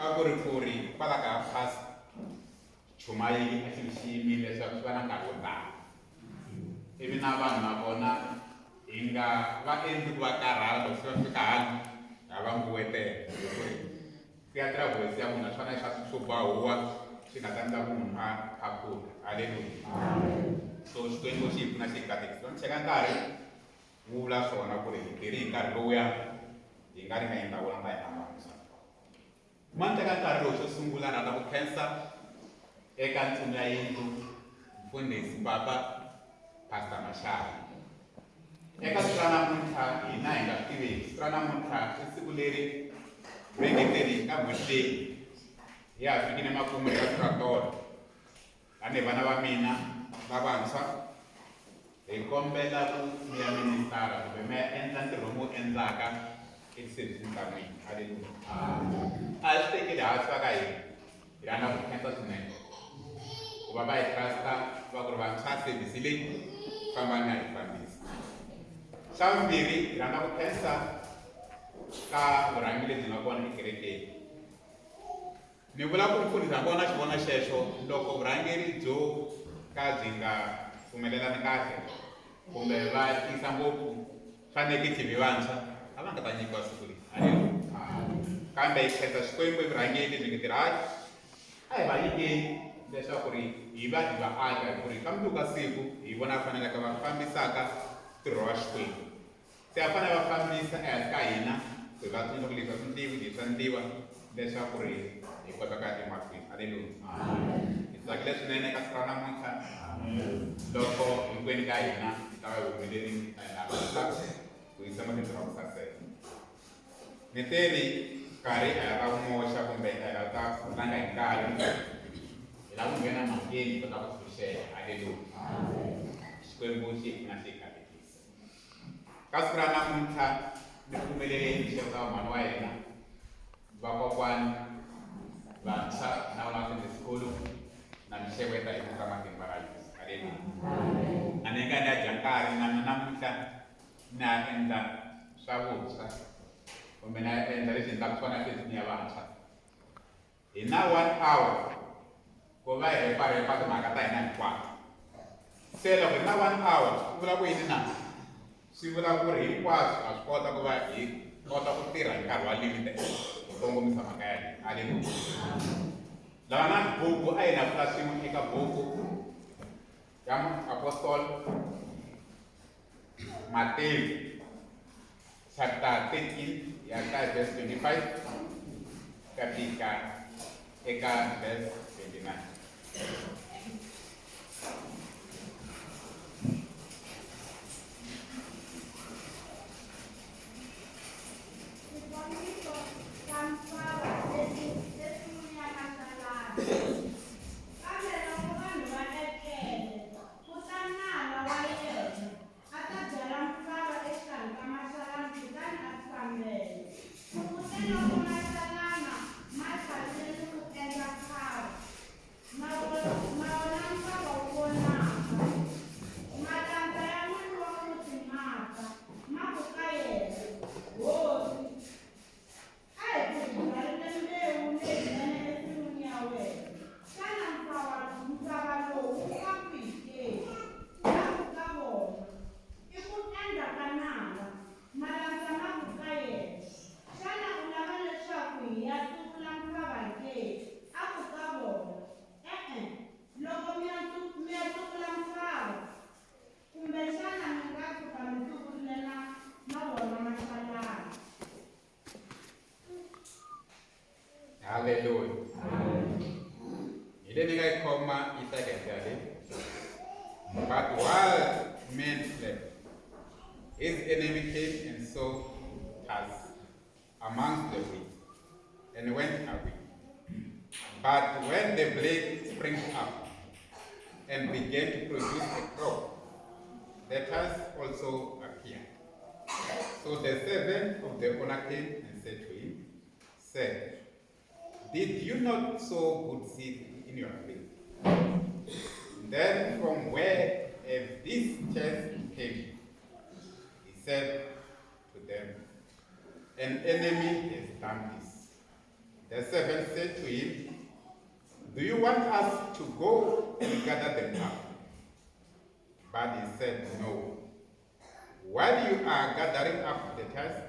A ku ri ku ri kwala ka past chumayeli a xi xi yimile leswaku swi va na nkarhi wo tala ivi na vanhu na vona hi nga va endli ku va karhala loko se va fika hala ha va mbuwetela hi ku ri ku ya tirha voice ya munhu a swi fana swa swo ba huwa swi nga ta endla ku munhu a phaphuka halleluya so xikwembu xi hi pfuna xi hi katekisa ni cheka nkarhi wu vula swona ku ri hi tirhi hi nkarhi lowuya hi nga ringanyeta wona ta hina vantshwa Ma ni teka nkarhi lowu xo sungula rhandza ku khensa eka ntsumi ya yindlu mfundhisi papa pastor Mashava. Eka siku ra namuntlha hina hi nga swi tiveki siku ra namuntlha i siku leri ve nge teni ka n'hweti leyi ya ha fikile makumu eka siku ra tolo Tanihi vana va mina va vantshwa, hi kombela ku mi ya ministara kumbe mi ya endla ntirho lowu mi wu endlaka etisevhisini ta n'wina. Aleluya. A hi swi tekeli hansi va ka hina, hi rhandza ku khensa swinene ku va va hi trust-a va ku ri vantshwa service leyi fambani ya hi fambisa. Xa vumbirhi hi rhandza ku khensa ka vurhangeri lebyi nga kona ekerekeni. Ni vula ku mfundhisi a vona xivono xexo loko vurhangeri byo ka byi nga pfumelelani kahle kumbe va tiyisa ngopfu swa negative hi vantshwa a va nga ta nyikiwa siku leri halleluya kambe hi khensa xikwembu evurhangeri lebyi nge tirhi hayi a hi va nyikeni leswaku ri hi va hi va aka hi ku ri ka mundzuku ka siku hi vona faneleke va fambisaka ntirho wa xikwembu Se a fanele va fambisa ehansi ka hina ku hi va tsundzuka ku leswi a swi ndliwi, leswi swa ndliwa leswaku ri hi kota ku ya emahlweni. Aleluya. Hi tsakile swinene eka siku ra namuntlha loko hinkwenu ka hina hi ta va hi humelerile tanihi vantshwa ku yisa mahlweni ntirho wa ku saseka. Ni te ri nkarhi a hi ra ku moxa kumbe a hi ra ta ku tlanga hi nkarhi, hi lava ku nghena mhakeni hi kota ku tshunxeka. Aleluya. Xikwembu xi hi pfuna xi hi katekisa. Ka siku ra namuntlha ni pfumelele ni xeweta vamhani wa hina, vakokwani, vantshwa na vana va Sunday school na mi xeweta hi vito ra matimba ra Yesu. Haleluya. A ni nga ni ya dya nkarhi na mina namuntlha ni ya endla swa vuntshwa kumbe na ya endla leswi endlaka swona sweswi ni ya vantshwa. Hi na one hour ku va hi reparepa timhaka ta hina hinkwato. Se loko hi na one hour swi vula ku yini na? Swi vula ku ri hinkwaswo ha swi kota ku va hi kota ku tirha hi nkarhi wa limited hi kongomisa mhaka yaleyo. Aleluya. Lava na buku a hi na pfula swin'we eka buku ya muapostoli Matewu chapter 13 ya ka verse 25 ka fika eka verse 29. Xikombiso xa mfava ensin'wini ya maxalana. Kambe loko vanhu va etlele, ku ta nala wa yena, a ta byala mfava exikarhi ka maxalana kutani a tifambela. Kuteloko maxalana ma tlhavile ni ku endla khava, ma ma wona mfava wu vonaka. Malandza ya n'wini wa muti ma ta, ma ku ka yena, Hosi, A hi ku hi byarile mbewu leyinene ensin'wini ya wena. Xana mfava lowu wu nga kwihi ke? A ku ka vona, I ku endla ka nala. Malandza ma ku ka yena, Xana u lava leswaku hi ya tsuvula mfava ke? A ku ka vona, E-e, loko mi ya mi ya tsuvula mfava, kumbexana mi nga tshuka mi tsuvurile na na wona maxalana. Haleluya. Hi leyi ni nga yi khoma yi hleka hi ndlela leyi. But while men slept, his enemy came and sowed tares amongst the wheat and went away. But when the blade sprang up and began to produce a crop, the tares also appeared. So the servant of the owner came and said to him, Sir, did you not sow good seed in your field? Then from where have these tares came? He said to them, An enemy has done this. The servant said to him, Do you want us to go and gather them up? But he said, No. While you are gathering up the tares,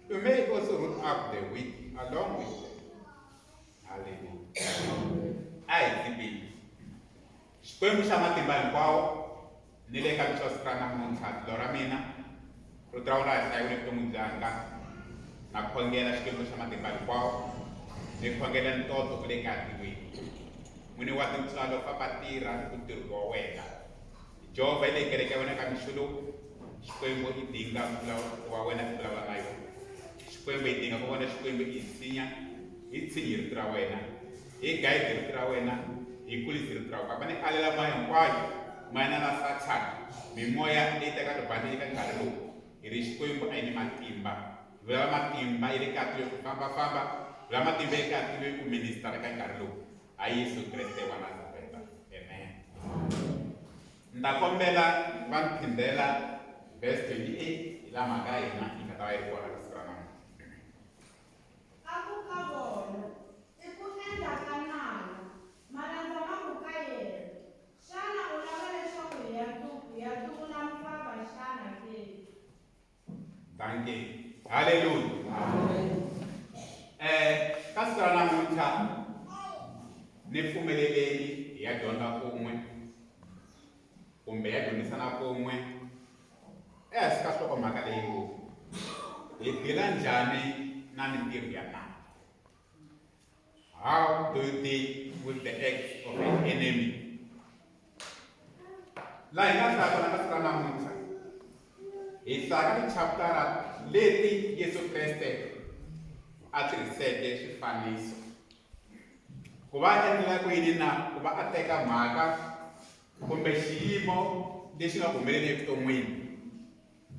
you may also root up the wheat along with them. Hallelujah. A hi tibini. Xikwembu xa matimba hinkwawo ni le ka mixo siku ra namuntlha tilo ra mina rito ra wena ra hlayiwile vuton'wini byanga na khongela Xikwembu xa matimba hinkwawo ni khongela ntoto ku le ka tilweni n'wini wa tintswalo famba tirha ku ntirho wa wena Jehovha yi le kereke ya wena ka mixo lowu Xikwembu i dinga wa wena ku vulavula na yona Xikwembu hi dinga ku vona Xikwembu i tshinya hi tshinyi rito ra wena hi guide rito ra wena hi kulisi rito ra wena papa ni alela moya hinkwayo moya na sathana mimoya leyi tekaka bandi eka nkarhi lowu hi ri Xikwembu a yi ni matimba hi vulavula matimba yi le ka tilweni ku fambafamba hi vulavula matimba yi le ka tilweni ku minister eka nkarhi lowu ha Yesu Kreste wa Nazareta amen ni ta kombela va ni phindela verse 28 hi laha mhaka ya hina yi nga ta va yi ri kona ka siku ra namuntlha. A ku ka vona, I ku endla ka nala. Malandza ma ku ka yena, Xana u lava leswaku hi ya hi ya tsuvula mfava xana ke? Dankie. Haleluya. Ka siku ra namuntlha ni pfumeleleni hi ya dyondza kun'we kumbe ya dyondzisana kun'we ehansi ka nhlokomhaka leyi ngo hi dila njhani na mintirho ya nala. How do you deal with the acts of an enemy? Laha hi nga hlaya kona ka siku ra namuntlha hi hlaya ka tichaputara leti Yesu Kreste a tirhiseke swifaniso ku va a endlela ku yini na ku va a teka mhaka kumbe xiyimo lexi nga ku humeleni evuton'wini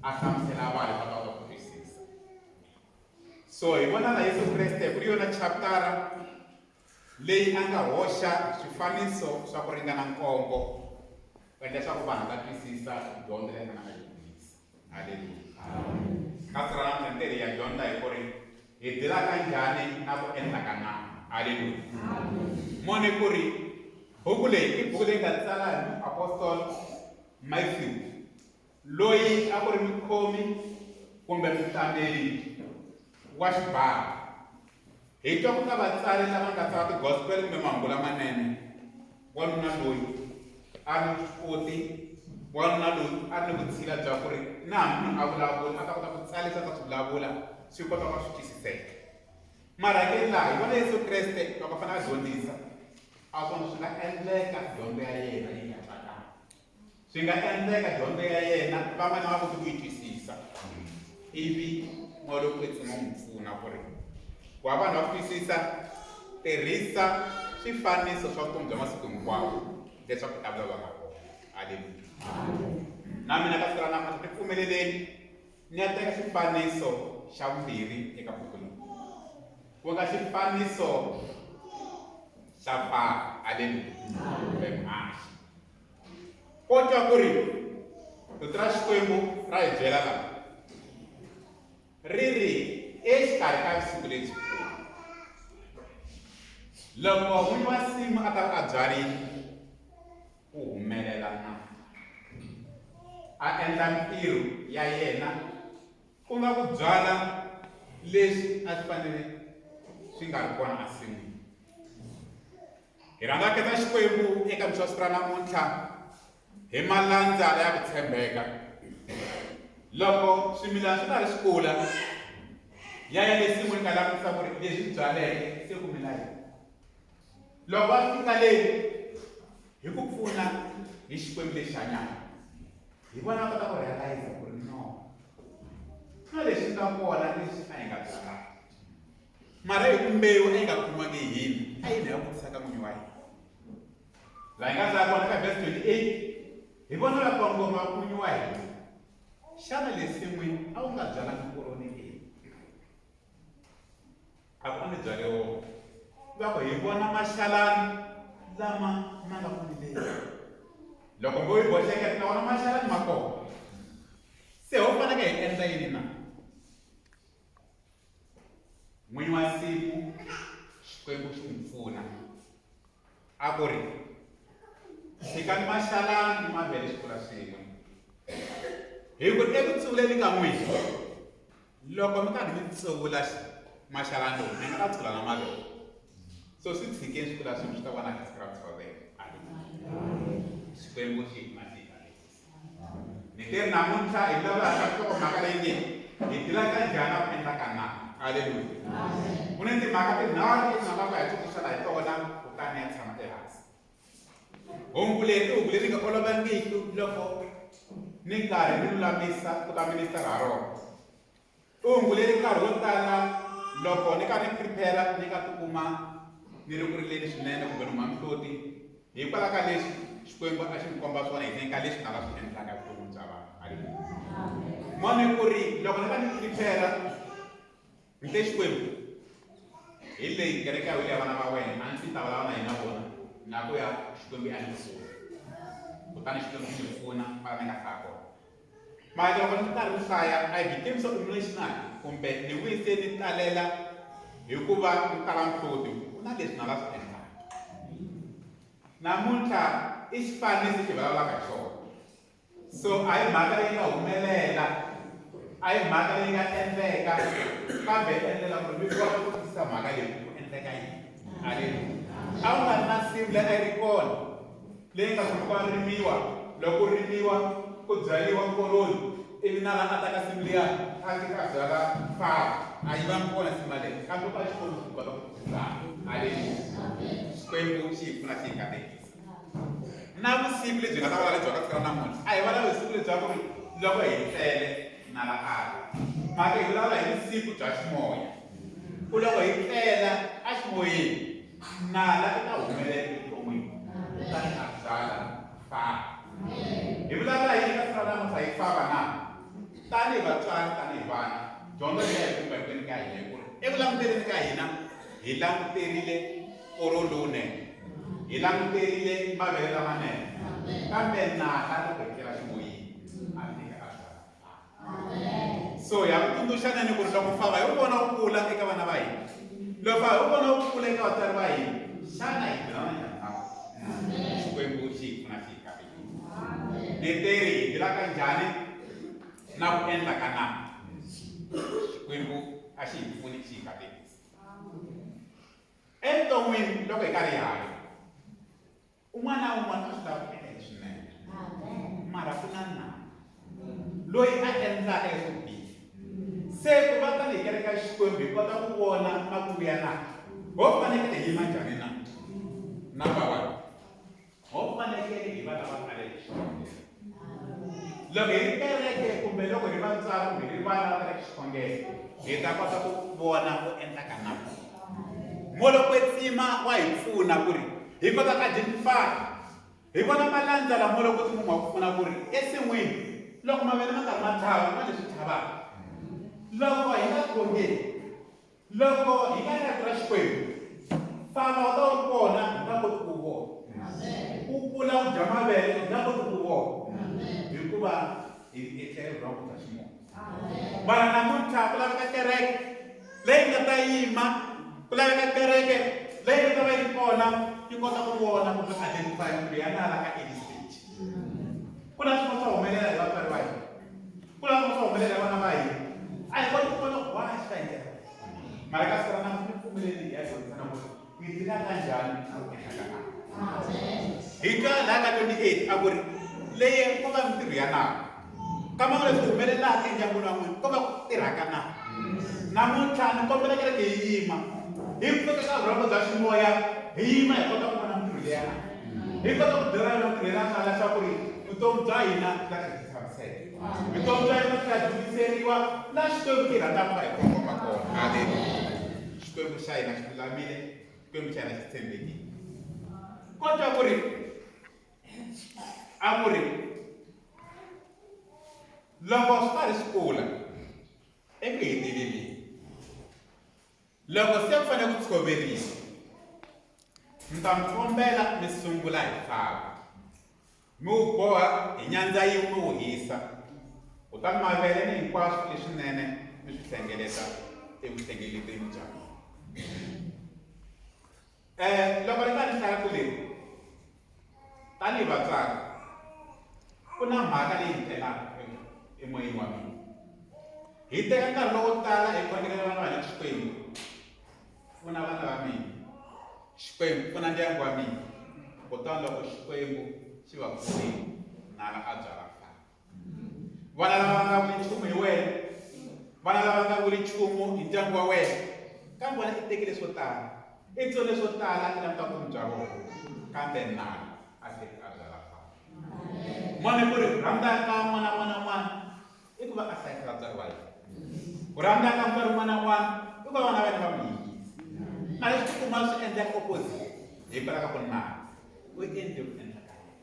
a hlamusela vanhu va ta kota ku twisisa. So hi vona la Yesu Kreste ku ri yona chaptara leyi a nga hoxa swifaniso swa ku ringana nkombo ku endla leswaku vanhu va twisisa dyondzo leyi a nga yi dyondzisa. Haleluya. Ka siku ra namuntlha ni te hi ya dyondza hi ku ri hi dilaka njhani na ku endla ka nawu. Haleluya. Mone ku ri buku leyi i buku leyi nga tsala hi muapostoli Matthew Loyi a ku ri mukhomi kumbe mutameli wa xibalo. Hi twa ku ka vatsari lava nga tsala ti-gospel kumbe mahungu lamanene, wanuna loyi a ri ni vuswikoti, wanuna loyi a ri ni vutshila bya ku ri na hambi munhu a vulavula a ta kota ku tsala leswi a ta swi vulavula swi kota ku va swi twisiseka. Mara ke laha hi vona Yesu Kreste loko a fanele a dyondzisa, a swona swi nga endleka dyondzo ya yena yi nga tsakanga. Swi nga endleka dyondzo ya yena van'wana va koti ku yi twisisa ivi moya lowo kwetsima wu n'wi pfuna ku ri ku va vanhu va ku twisisa tirhisa swifaniso swa vutomi bya masiku hinkwawo leswaku ta vulavula na vona aleluya na mina ka siku ra namuntlha ni pfumeleleni ni ya teka xifaniso xa vumbirhi eka buku leyi ku nga xifaniso xa fara aleluya kumbe mhaxi Ko twa ku ri Rito ra Xikwembu ra hi byela laha ri ri exikarhi ka vusiku lebyikulu loko n'winyi wa nsimu a ta va a byarile ku humelela na a endla mintirho ya yena ku nga ku byala leswi a swi fanele swi nga ri kona ensin'wini. Hi rhandza khensa Xikwembu eka mixo wa siku ra namuntlha hi malandza ya ku tshembeka. Loko swimilana swi karhi swi kula, ya ya le nsin'wini ka langutisa ku ri leswi swi byaleke se ku mila yini. Loko va fika le hi ku pfuna hi Xikwembu lexi hanyaka, hi vona va kota ku realize ku ri no na leswi nga kona leswi a hi nga byalanga. Mara hi ku mbewu a yi nga khomiwangi hi hina, a yi ya vutisa ka n'winyi wa hina. Laha hi nga hlaya kona ka verse 28, hi vona va kongoma n'winyi wa hina. Xana le nsin'wini a wu nga byalanga koroni ke? A ku a mi byale wona. Va ku hi vona maxalani lama ma nga ku mileni. Loko mbewu yi boxeke na wona maxalani ma kona. Se ho faneke hi endla yini na? N'winyi wa nsimu Xikwembu xi n'wi pfuna a ku ri tshikani maxalani ni mavele swi kula swin'we hi ku eku tsuvuleni ka n'wina loko mi karhi mi tsuvula maxalani lowu mi nga ta tsuvula na mavele so swi tshikeni swi kula swin'we swi ta va na siku ra ntshovelo. Xikwembu xi hi pfuna xi hi katekisa. Ni te namuntlha hi vulavula hi nhlokomhaka leyi nge hi tirha njhani na ku endla ka na. Aleluya. Ku ni timhaka tinharhu leti nga lava hi tsundzuxana hi tona kutani ya tshama ehansi. Hungu leri i hungu leri nga olovangiki loko ni karhi ni lulamisa ku ta minister ha rona. I hungu leri nkarhi wo tala loko ni karhi ni prepare ni nga tikuma ni ri ku rileni swinene kumbe ni huma mihloti hikwalaho ka leswi Xikwembu a xi ni komba swona henhleni ka leswi nga va swi endlaka evuton'wini bya vanhu. Haleluya. Mone ku ri loko ni va ni prepare ni te Xikwembu hi leyi kereke ya wena ya vana va wena a ndzi ta vulavula na hina vona na ku ya Xikwembu a ni pfuna kutani Xikwembu xi ni pfuna kwala ni nga hlaya kona. Mara loko ni karhi ni hlaya I became so emotional kumbe ni vuye se ni talela hikuva ni tala mihloti ku na leswi na la swi endlaka. Namuntlha i xifaniso xi vulavulaka hi xona. So a hi mhaka leyi nga humelela, a hi mhaka leyi nga endleka kambe endlela ku ri mi kota ku twisisa mhaka leyi ku endleka yini. Aleluya. A wu nga ri na nsimu leyi a yi ri kona leyi nga ku rimiwa loko ku rimiwa ku byariwa koroni ivi na la a ta ka nsimu liya a fika a byala mfava a yi vangi kona nsimu yaleyo kambe ku va Xikwembu xi kota ku twisisa. Aleluya. Xikwembu xi hi pfuna xi hi katekisa. Na vusiku lebyi nga ta va lebyi ka siku ra namuntlha a hi vulavuli hi siku lebya ku ri loko hi tlele na la a ta mhaka hi vulavula hi vusiku bya ximoya ku loko hi tlela eximoyeni nala i ta humelela evuton'wini kutani a byala fava. Hi vulavula yini ka siku ra namuntlha hi fava na? Tanihi vatswari, tanihi vana, dyondzo leyi a yi kuma evuton'wini ka hina hi ku ri eku languteleni ka hina hi languterile koroni lowunene, hi languterile mavele lamanene, kambe nala loko hi tlela ximoyeni a fika a byala fava. So ya ku tsundzuxaneni ku ri loko fava hi wu vona wu kula eka vana va hina, loko fava hi wu vona wu kula eka vatswari va hina, xana hi tirhana njhani na wona? Xikwembu xi hi pfuna xi hi katekisa. Leteri hi tirhaka njhani na ku endla ka nawu? Xikwembu a xi hi pfuni xi hi katekisa. Evuton'wini loko hi karhi hi hanya, un'wana na un'wana a swi lava ku endla leswinene mara ku na nawu loyi a endlaka leswo biha se ku va tanihi kereke ya Xikwembu hi kota ku vona makungu ya nawu ho fanekele hi yima njhani na number one ho fanekele hi va lava taleke xikhongelo loko hi ri kereke kumbe loko hi ri vatswari kumbe hi ri vana va taleke xikhongelo hi ta kota ku vona ku endla ka nawu Moya lowo kwetsima wa hi pfuna ku ri hi kota ku identify hi vona malandza lama Moya lowo kwetsima wa ku pfuna ku ri ensin'wini loko mavele ma karhi ma tlhava ku na leswi tlhavaka loko hi nga khongeli loko hi nga ri ra Xikwembu famba wu ta wu ri kona hi nga koti ku vona u kula u dya mavele hi nga koti ku vona hikuva hi etlele vurhongo bya ximoya. Mara namuntlha ku laveka kereke leyi nga ta yima, ku laveka kereke leyi nga ta va yi ri kona yi kota ku vona kumbe identify kumbe ya nala ka any stage. Ku na swin'wana swa humelela hi vatswari va hina, ku na swin'wana swa humelela hi vana va hina, a hi koti ku vona ku why swi ta hi ndlela. Mara ka siku ra namuntlha ni pfumeleli hi ya dyondzisana ku ri hi tirha ka njhani na ku endla ka nawu. Hi twa laha ka 28 a ku ri leyi ko va mintirho ya nawu. Kambe leswi humelelaka endyangwini wa n'wina ko va ku tirha ka nawu. Namuntlha ni kombela kereke yi yima hi pfuka ka vurhongo bya ximoya hi yima hi kota ku vona mintirho leya nawu. Hi kota ku byela yona mintirho ya nawu leswaku ri vutomi bya hina byi ta byi tshamiseka. Vutomi bya hina byi ta dyondziseriwa laha Xikwembu xi rhandzaka ku va hi kongoma kona. Haleluya. Xikwembu xa hina xi lulamile, Xikwembu xa hina xi tshembekile. Kodwa ku ri a ku ri loko swi karhi swi kula eku heteleleni loko se ku fanele ku tshoveriwa mi ta mi kombela mi sungula hi fava mi wu boha hi nyandza yin'we mi wu hisa kutani mavele ni hinkwaswo leswinene mi swi hlengeleta eku hlengeleteni bya mina. Loko ri karhi hlaya ku leri tanihi vatswari ku na mhaka leyi hi telaka emoyeni wa mina hi teka nkarhi lowo tala hi khongelela vana va hina Xikwembu pfuna vana va mina Xikwembu pfuna ndyangu wa mina kutani loko Xikwembu xi va pfunile nala a byala fana vana lava va nga vuli nchumu hi wena vana lava nga vuli nchumu hi ndyangu wa wena kambe wena i tekile swo tala i tsone swo tala i languta vutomi bya vona kambe nala a teki a byala fana n'wana ku ri rhandza ka n'wana n'wana n'wana i ku va a hlayisa vatswari va yena ku rhandza ka mutswari n'wana n'wana i ku va vana va yena va n'wi yingisa na leswi tikuma swi endleka opposite hikwalaho ka ku nala u endle ku endla ka yena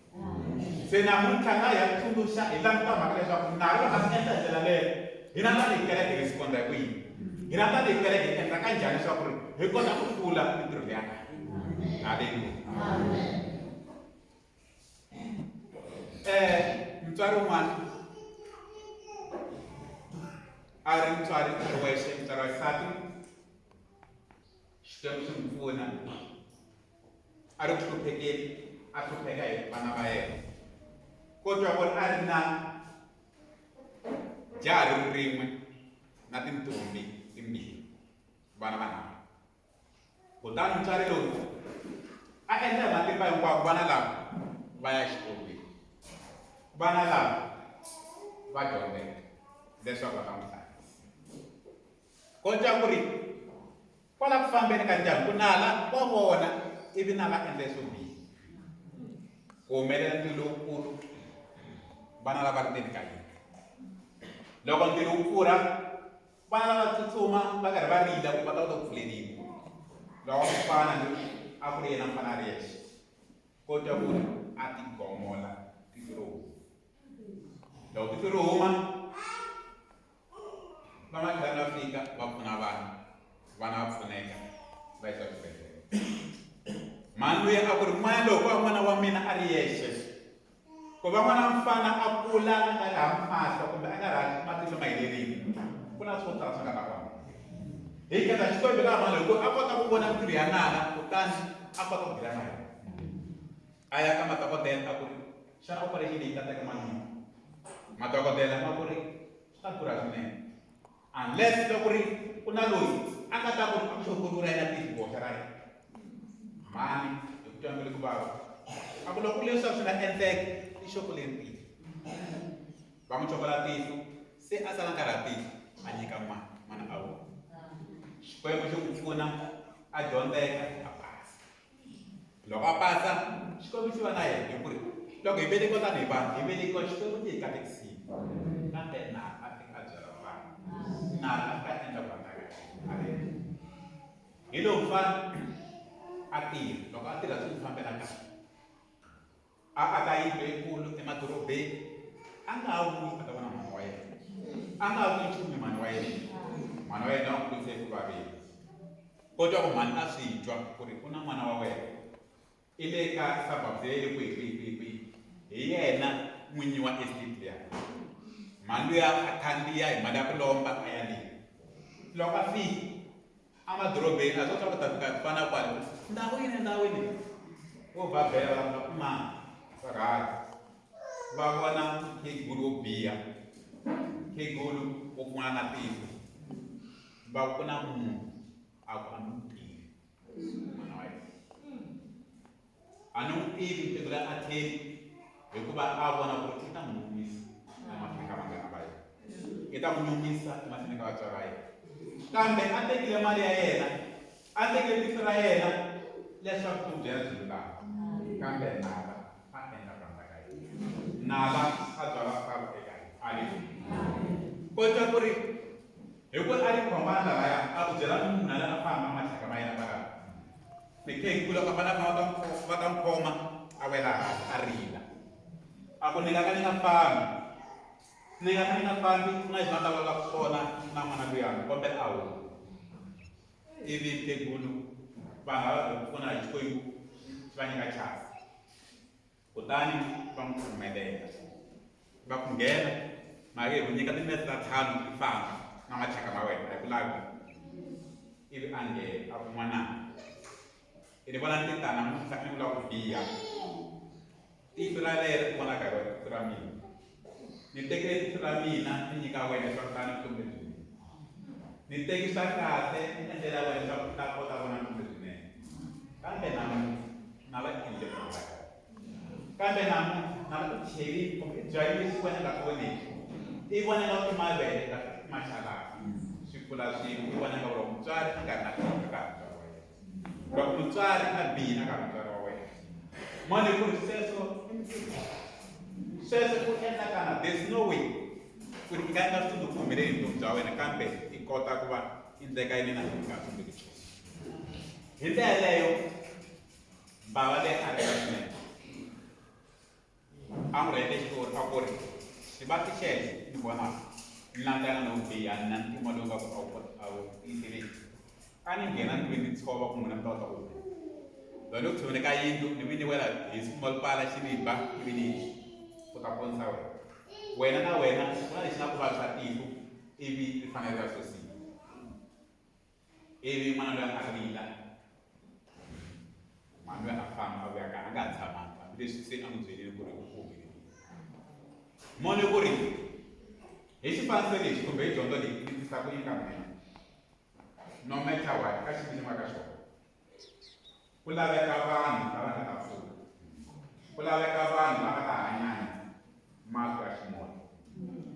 se namuntlha nga ya tsundzuxa hi languta mhaka leswaku nala loko a swi endla hi ndlela leyo hina tanihi kereke hi responda hi ku yini hina tanihi kereke hi endla ka njhani leswaku ri hi kota ku hlula mintirho leya kahle halleluya mutswari un'wana a ri mutswari a ri wexe mutswari wa xisati Xikwembu xi n'wi pfuna a ri ku hluphekeni a hlupheka hi vana va yena ko twa ku ri a ri na jaha ri ri rin'we na tintombi timbirhi vana vanharhu kutani mutswari loyi a endla hi matimba hinkwawo vana lava va ya exikolweni vana lava va dyondzeka leswaku va ta n'wi hlayisa ko twa ku ri kwala ku fambeni ka ndyangu ku nala wa vona ivi nala endla leswo biha ku humelela ndzilo lowukulu vana lava ri ndzeni ka yindlu loko ndzilo wu pfurha vana lava tsutsuma va karhi va rila ku va ta kota ku pfuleriwa loko mufana loyi a ku ri yena mfana a ri yexe ko twa ku ri a tigomola tihlo ro huma loko tihlo ri huma Vamakhelwani va fika va pfuna vana, vana va pfuneka va yisiwa exibedhlele. Mhani luya a ku ri n'wana loyi ko va n'wana wa mina a ri yexe ku va n'wana wa mfana a kula a nga ri ha mahlo kumbe a nga ri ha matihlo ma helerile ku na swo tala swi nga ta kona. Hi khensa Xikwembu eka mhani loyi ku a kota ku vona mintirho ya nala kutani a kota ku dila na yona. A ya ka madokodela a ku ri xana operation leyi ta teka mali muni? Madokodela ma ku ri swi ta durha swinene unless loko ri ku na loyi a nga ta ku ri a ku ku ra yena tihlo boxa ra yena mhani hi ku twa mbilu ku vava a ku loko leswi swi nga endleka i xokoleni tihlo va n'wi cokola tihlo se a sala nkarhi a tihlo a nyika n'wana n'wana a vona xikwembu xi n'wi pfuna a dyondzeka a pasa loko a pasa xikwembu xi va na yena hi ku ri loko hi velekiwa tanihi vanhu hi velekiwa xikwembu xi hi katekisile kambe na a fika a byela vanhu na a fika a endla ku rhandza ka yena hi lowu mfana a tirha loko a tirha swi n'wi fambela kahle A aka yindlu leyikulu emadorobeni, a nga ha vuyi a ta vona mhani wa yena. A nga ha vuli nchumu hi mhani wa yena. Mhani wa yena u n'wi kurise eku vaveni. Ko twa ku mhani a swi twa ku ri ku na n'wana wa wena i le ka suburbs ya le kwihi kwihi kwihi kwihi, hi yena n'winyi wa estate liya. Mhani luya a khandziya hi mali ya ku lomba a ya le. Loko a fika Emadorobeni a swo swa ku ta fika ku fana kwale ndhawini endhawini wo ba bela va nga kuma va va vona mukhegulu wo biha mukhegulu wo pfumala na tihlo va ku na munhu a ku a ni n'wi tivi n'wana wa yena a ni n'wi tivi mukhegula a tlheli hikuva a vona ku ri i ta n'wi nyumisa emahlweni ka vanghana va yena i ta n'wi nyumisa emahlweni ka vatswari va yena kambe a tekile mali ya yena a tekile tihlo ra yena leswaku ku byela byi lulama kambe nala a endla ku rhandza ka yena nala a byala salo eka yena aleluya kota ku ri hi ku a ri khombana lavaya a ku byela munhu la a famba maxaka ma yena kwalaho Mikhegula loko a fane a famba va ta n'wi khoma a wela hansi a rila a ku ni nga ka ni nga fambi ni nga ka ni nga fambi ku na lexi nga ta vulavula swona na n'wana luyani kombela a huma ivi mukhegulu vanhu lava hi pfuna hi Xikwembu xi va nyika chance kutani va n'wi pfumelela va ku nghena mhaka hi ku nyika timinete ta ntlhanu ti famba na machaka ma wena a hi ku lavi. Ivi a nghena a ku, N'wananga, i ni vona ni ti ta namuntlha ni vula ku biha. Tihlo ra lero u vonaka hi rona tihlo ra mina. Ni tekile tihlo ra mina ni nyika wena leswaku ta ni vutomi lebyinene. Ni teki swa kahle ni endlela wena leswaku u ta kota vona vutomi lebyinene. Kambe namuntlha na va endle ku rhandza ka Kambe namuntlha na va u cherile kumbe i byalile leswi wena nga voneki. I vona nga ku i mavele kasi i maxalana. Swi pfula swin'we i vona nga ku loko mutswari a nga ri na tihlo ka ha mutswari wa yena. Loko mutswari a bihile a ka ha mutswari wa wena. Mone ku ri sweswo i ntirho. Sweswo ku endlakana there's no way ku ri i nga endla swilo ku humeleli hi vutomi bya wena kambe i kota ku va i ndleka yini na i nga tsumbeki nchumu. Hi ndlela yaleyo Bava leyi a rila swinene. A n'wi rhele xitori a ku ri, Xivati xexo ni vonaka ni langutana no biha ni na ntima lowu nga ku a wu a wu tiyiseleki. A ni nghena ndlwini ni tshova ku n'wina mi ta kota ku huma. Loko ni ku tshoveni ka yindlu ni vuye ni wela hi small pala xi ni ba ivi ni ku ta ponisa wena. Wena na wena ku na lexi nga ku vavisa tihlo ivi ri fanele ri ya susiwa. Ivi n'wana loyi a rila. N'wana loyi a famba a vuya kaya a nga ha tshamanga hambileswi se a n'wi byelile ku ri u humelelile. Mone ku ri hi xifaniso lexi kumbe hi dyondzo leyi ni tisa ku yini ka mina no matter what ka xiyimo xi nga ka xona ku laveka vanhu lava nga ta pfuna ku laveka vanhu lava nga ta hanyanya mahlo ya ximoya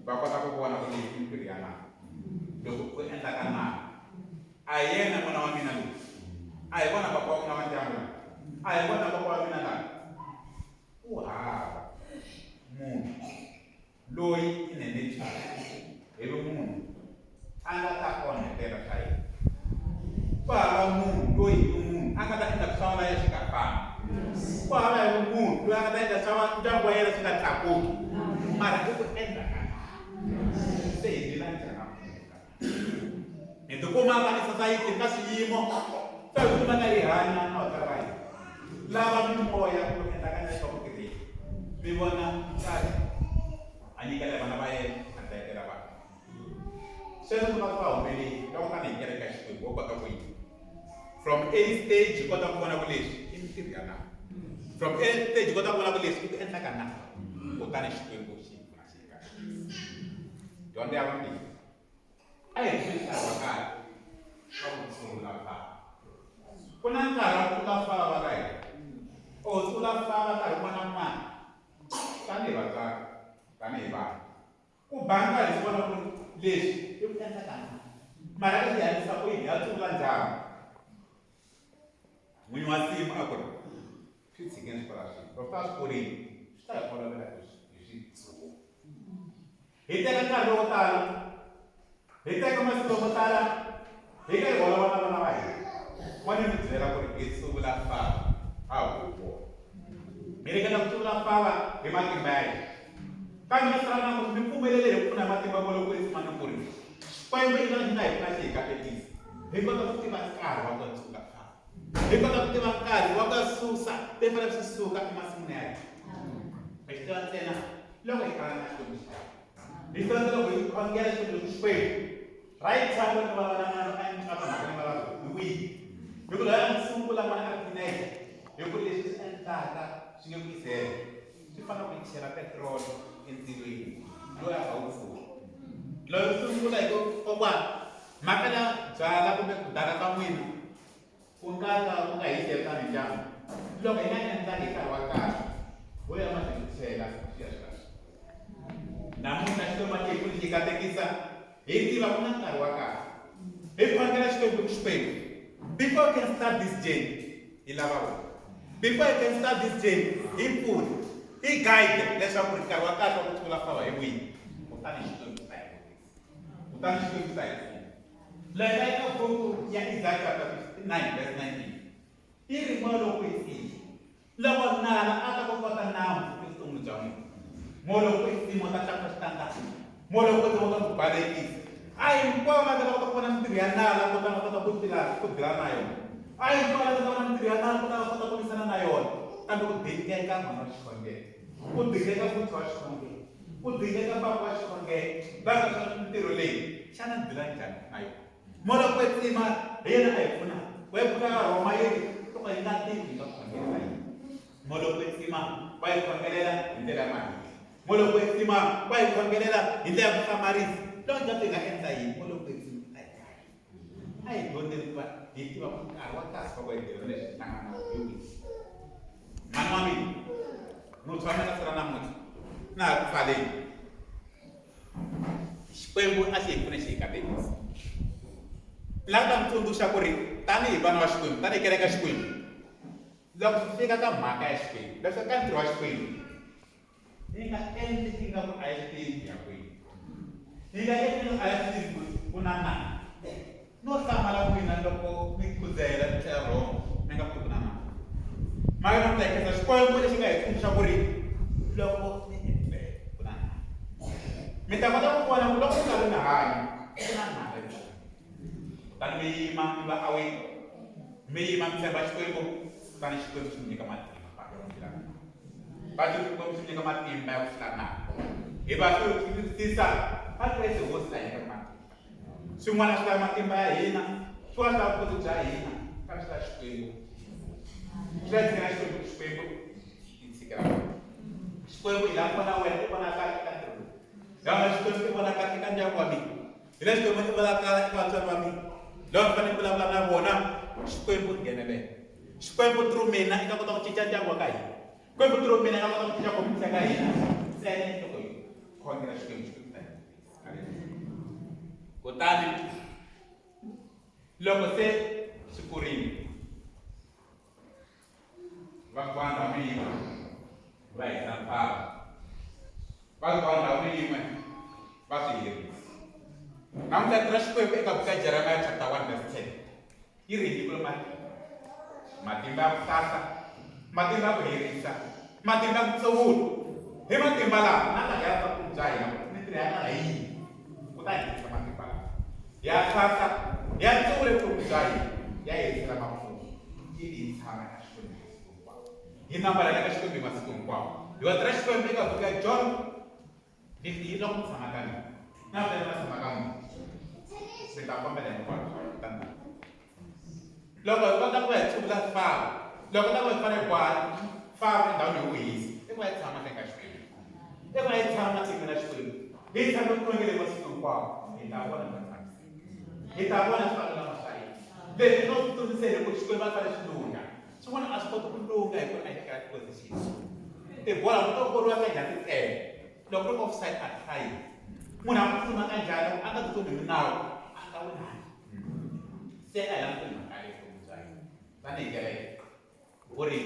va kota ku vona ku leyi i mintirho ya nawu loko u endla ka nawu a hi yena n'wana wa mina loyi a hi vona papa wa mina wa ndyangu loyi a hi vona papa wa mina laha ku hava munhu loyi i ne nature hi vumunhu a nga ta onhetela swa yena ku hava munhu loyi hi vumunhu a nga ta endla swa wena swi nga fambi ku hava hi vumunhu loyi a nga ta endla swa ndyangu wa yena swi nga tlakuki mara i ku endla ka se hi ndlela njhani hi tikuma ka tisosayiti ka swiyimo swa hi tikuma ka hi hanya na vatswari va hina lava mimoya ku endla ka leswaku tirhisa mi vona mutswari a nyikela vana va yena a dlayetela vana sweswo swi va swi nga humeleli loko tanihi kereke ya Xikwembu wo kota ku yi from a stage yi kota ku vona ku leswi i mintirho ya nawu from a stage yi kota ku vona ku leswi i ku endla ka nawu kutani Xikwembu xi pfuna xi yi kahle dyondzo ya vumbirhi a hi swi nkarhi wa kahle wa ku tshungula fava ku na nkarhi wa ku tlula fava ka hina o tlula fava nkarhi wun'wana na wun'wana tanihi vatswari tanihi vanhu Ku ba nkarhi swi vona ku ri leswi i ku endla ka mara ka swi hanyisa ku yini ya tsuvula njhani n'winyi wa nsimu a ku ri swi tshikeni swi kula swi loko swi ta swi kurile swi ta hi olovela ku hi swi tsuva hi teka nkarhi wo tala hi teka masiku mo tala hi karhi holova na vana va hina n'wana mi byela ku ri hi tsuvula fava a huvo hi ringeta ku tsuvula fava hi matimba ya hina Kambe na sala na ku mi pfumelele hi ku pfuna hi matimba mo loko kwetsima ni ku ri Xikwembu i xi nga hi pfuna xi hi katekisa hi kota ku tiva nkarhi wa ku tsuka famba hi kota ku tiva nkarhi wa ku susa leswi fanele swi suka emasin'wini ya hina hi swi tiva ntsena loko hi kala na Xikwembu xi hi tiva ntsena loko hi khongela Xikwembu Xikwembu right time loko va va na n'wana a ni twa mhaka ni vulavula hi wihi hi ku loyi a n'wi sungula n'wana a ri teenager hi ku leswi swi endlaka swi nge ku yisela swi fana ku chela petiroli endzilweni loyi a nga wu pfuli loyi u sungula hi ku kokwana mhaka ya byala kumbe ku daka ka n'wina ku nga ka ku nga hi tani ndyangu loko hi nga endlangi hi nkarhi wa kahle ho ya mahlweni ku chela swi ya swi kahle namuntlha xikwembu a ku xi katekisa hi tiva ku na nkarhi wa kahle hi khongela xikwembu ku xikwembu before you can start this journey hi lava wena before you can start this journey hi pfuna hi guide leswaku ri nkarhi wa kahle wa ku tlula fava hi wihi kutani xikwembu xi ta hi vutisa kutani xikwembu xi ta hi pfuna leta eka buku ya Isaiah chapter 59 verse 19 yi ri moya lowo kwetsima loko nala a ta ku kota nambu evuton'wini bya n'wina moya lowo kwetsima wu ta tlakusa xitandati moya lowo kwetsima wu ta ku balekisa a hinkwavo va ta kota ku vona mintirho ya nala kutani va kota ku tila ku dila na yona a hinkwavo va ta vona mintirho ya nala kutani va kota ku lwisana na yona kambe ku dingeka mhana wa xikhongelo ku dingeka muthu wa xikhongelo ku dingeka papa wa xikhongelo va nga swa mintirho leyi xana ni dila njhani na yona moya lowo kwetsima Hi yena a hi pfunaka. Wa hi pfuna ka Rhoma yi ri loko hi nga tivi hi nga khongelela yini. Moya lowo kwetsima wa hi khongelela hi ndlela ya mahindla. Moya lowo kwetsima wa hi khongelela hi ndlela ya ku hlamarisa. Loko hi nga hi nga endla yini, moya lowo kwetsima a hi kahle. A hi dyondzeni ku va hi tiva ku nkarhi wa kahle wa ku hi dyondza leswi hi hlangana hi wihi. Mhani wa mina, muntshwa wa mina ka siku ra namuntlha na ha ku pfaleni. Xikwembu a xi hi pfune xi hi katekisa. Ni lava ku ta mi tsundzuxa ku ri tanihi vana va Xikwembu, tanihi kereke ya Xikwembu, loko swi fika ka mhaka ya Xikwembu, loko swi fika ka ntirho wa Xikwembu, hi nga endli ingaku a hi swi tivi ku ya kwihi. Hi nga endli ingaku a hi swi tivi ku ku na nala. No hlamala n'wina loko mi khudzahela mi tlhela wrong mi nga swi tivi ku na nala. Mhaka na mi ta khensa Xikwembu lexi nga hi tsundzuxa ku ri loko mi etlele ku na nala. Mi ta kota ku vona ku loko mi karhi mi hanya ku na nala evuton'wini. Kutani mi yima mi va awake, mi yima mi tshemba Xikwembu, kutani Xikwembu xi mi nyika matimba ya ku hlula nala. Va ti Xikwembu xi mi nyika matimba ya ku hlula nala. Hi va swi twisisa va Kreste Hosi la nyikaka matimba. Swin'wana swi lava matimba ya hina, swin'wana swi lava vukoti bya hina, kambe swi lava Xikwembu. Swi lava tshikela Xikwembu, Xikwembu xi tshikela wena. Xikwembu hi lava ku vona wena i vonakala eka ntirho lowu. Hi lava Xikwembu i vonakala eka ndyangu wa mina. Hi lava Xikwembu i vonakala eka vatswari va mina. Lava ni fanele ku vulavula na vona, Xikwembu nghenelela. Xikwembu through mina i nga kota ku cinca ndyangu wa ka hina. Xikwembu through mina i nga kota ku cinca community ya ka hina. Ntsena loko hi khongela Xikwembu, Xikwembu ta hi Kutani loko se swi kurile va biwa ndhawu yin'we va hisa mfava va biwa ndhawu yin'we va swi herisa. Namuntlha rito ra Xikwembu eka buku ya Jeremiah chapter 1 verse 10 yi ri hi nyikile matimba, matimba ya ku hlahla, matimba ya ku herisa, matimba ya ku tsewula. Hi matimba lawa na nga ya vutomi bya hina mintirho ya nga yini kutani hi tirhisa matimba lawa ya hlahla ya tsewule vutomi bya hina ya herisela makumu ivi hi tshama eka Xikwembu masiku hinkwawo, hi nambalala eka Xikwembu hi masiku hinkwawo. Hi va tirha Xikwembu eka buku ya John 50 loko mi tshama ka mina na vona va tshama ka n'wina mi ta kombela hinkwaswo kutani loko hi kota ku va hi tshungula fava loko ta ku hi fanele hi fava endhawini yo hisa i ku va hi tshama eka Xikwembu i ku va hi tshama matikweni ya Xikwembu hi tshama ku khongeleni masiku hinkwawo hi ta vona ku tshamiseka hi ta vona swi lulama swa hina leswi no swi tsundzuxeni ku Xikwembu a fanele swi lungha swin'wana a swi koti ku lungha hi ku ri a hi eka position tibola ku to koriwa ka njhani tele loko ri offside a hlayi munhu a ku tsutsuma ka njhani a nga tsutsumi hi minawu a nga winani se a hi languteni mhaka leyi vutomi bya hina tanihi kereke ku ri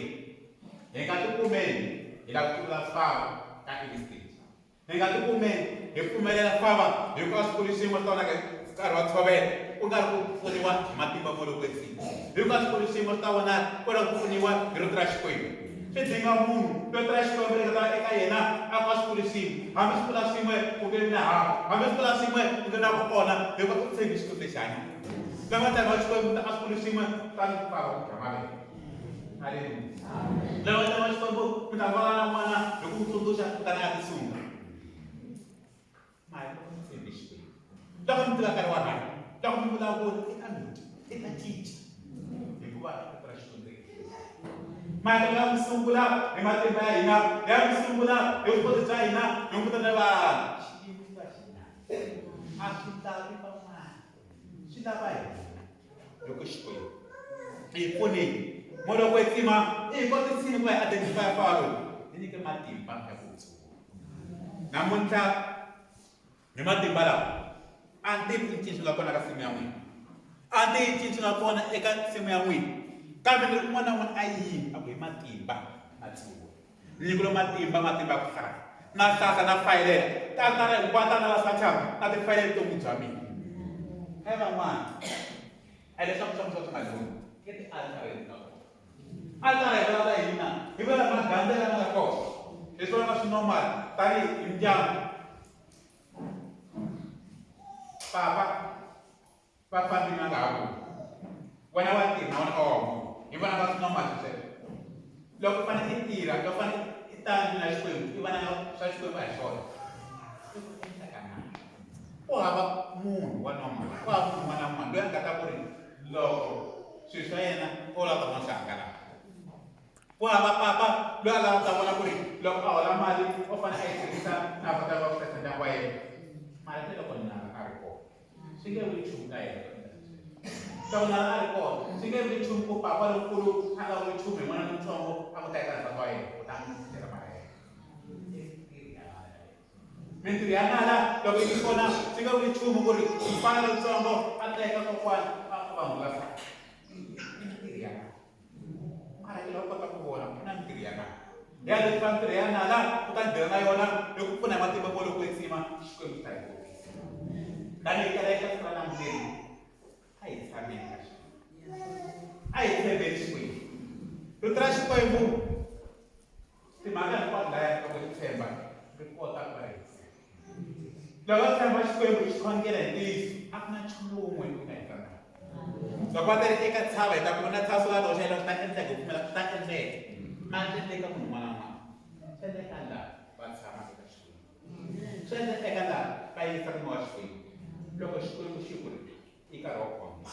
hi nga tikumeni hi lava ku tlula fava ka early stage hi nga tikumeni hi pfumelela fava hikuva swikolo xin'we swi ta vonaka nkarhi wa ntshovelo ku nga ri ku pfuniwa hi matimba mo loko kwetsima hikuva swikolo xin'we swi ta vonaka ku ri ku pfuniwa hi rito ra Xikwembu swi dinga munhu rito ra Xikwembu ri nga ta eka yena a fa swikolo xin'we hambi swi vula swin'we ku nge vi na hafu hambi swi vula swin'we ku nge na ku kona hikuva u tshembi Xikwembu lexi hanyaka lava ntanga wa Xikwembu a swikolo xin'we ta mi pfala ku dya mavele aleluya lava ntanga wa Xikwembu mi ta vona na n'wana hi ku n'wi tsundzuxa kutani a tisunga mali loko mi tshembe Xikwembu loko mi tiva nkarhi wa rhanga loko mi vulavula i ta mi i ta cinca hikuva rito ra Xikwembu mahelo ya ku sungula hi matimba ya hina ya ku sungula hi vuswikoti bya hina hi ku na vanhu xiyimo xa hina a swi lavi van'wana swi lava hina loko Xikwembu hi pfunile moya lowo kwetsima i hi kotisile ku va hi identify faro hi nyike matimba ya ku tshungula namuntlha hi matimba lawa a ni tivi i ncini swi nga kona ka nsimu ya n'wina a ni tivi ncini swi nga kona eka nsimu ya n'wina kambe ni ri un'wana na un'wana a yimi a ku hi matimba na tshungula nyikelo matimba matimba ya ku hlaya na hlahla na fayilela tatana hinkwato na va sathana na tifayilele vutomi bya mina kai van'wana a leswaku swa swa swi nga lunghi i tialtareni ta kona altara hi vulavula hina hi vula magandzelo lama nga kona leswi vona swi normal tanihi hi ndyangu papa va fambile va nga ha vuyi wena wa tirha na wena a wa vuyi hi vona va swi normal sweswo loko u fanele i tirha loko u fanele i ta na Xikwembu i vona swa Xikwembu a hi swona i ku endla ka na ku hava munhu wa normal ku hava munhu un'wana na un'wana loyi a nga ta ku ri Loko swilo swa yena o lava ta vona swi hangalaka. Ku hava papa loyi a lava ta vona ku ri loko a hola mali o fanele a yi tirhisa na kota ku hlayisa ndyangu wa yena. Mara ke loko nala a ri kona swi nge vuli nchumu ka yena. Loko nala a ri kona swi nge vuli nchumu ku papa lonkulu a nga vuli nchumu hi n'wana lontsongo a ku teka nsati wa yena kutani a n'wi dyela mali ya yena. Mintirho ya nala loko yi kona swi nge vuli nchumu ku ri mfana lontsongo a teka kokwana a va hungasa. Mintirho ya nala. Mara ke loko kota ku vona ku na mintirho ya nala. Ya leswi va mintirho ya nala u ta dela na yona hi ku pfuna hi matimba mo loko kwetsima Xikwembu xi ta hi kotisa. Tanihi kereke siku ra namuntlha a hi tshameni ka Xikwembu. A hi tshembeni Xikwembu. Rito ra Xikwembu timhaka hinkwato laya loko hi tshemba ri kota ku va ri hetiseka. Loko va tshemba Xikwembu hi xikhongela hi ntiyiso a ku na nchumu wun'we wu nga hi tsandzaka. Loko va ta ri eka tshava hi ta kuma na tshava swo lava xo ta endleka hi pfumela swi ta endleka. Ma swi endleka munhu un'wana na un'wana. Swi endleka laha va tshama eka Xikwembu. Swi endleka laha va yingisaka moya wa Xikwembu. Loko Xikwembu xi ku ri i nkarhi wa ku khongela.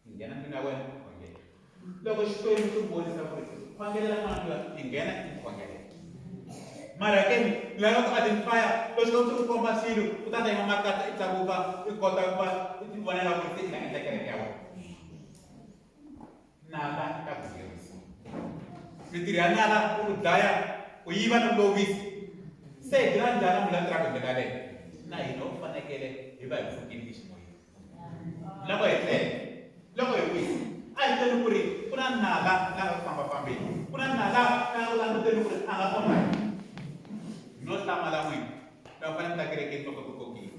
I nghena ndlwini ya wena u khongela. Loko Xikwembu xi ku vonisa ku ri khongelela n'wana luya, i nghena i khongelela. Mara ke ni lava ku identify-a loko Xikwembu xi ku komba swilo u ta ta yima makatla i tlakuka i kota ku va i ti vonela ku ri se i nga endla kereke ya wena. Nala i ta ku herisa. Mintirho ya nala i ku dlaya, ku yiva ni ku lovisa. Se hi tiva njhani munhu la tirhaka hi ndlela yaleyo? Na hina ho fanekele hi va hi pfukile eximoyeni. Loko hi tlele, loko hi wisa, a hi tweli ku ri ku na nala la nga ku fambafambeni, ku na nala la nga ku languteni ku ri a nga onha yini. No hlamala n'wina, loko fanele mi ta kerekeni loko ku kokile.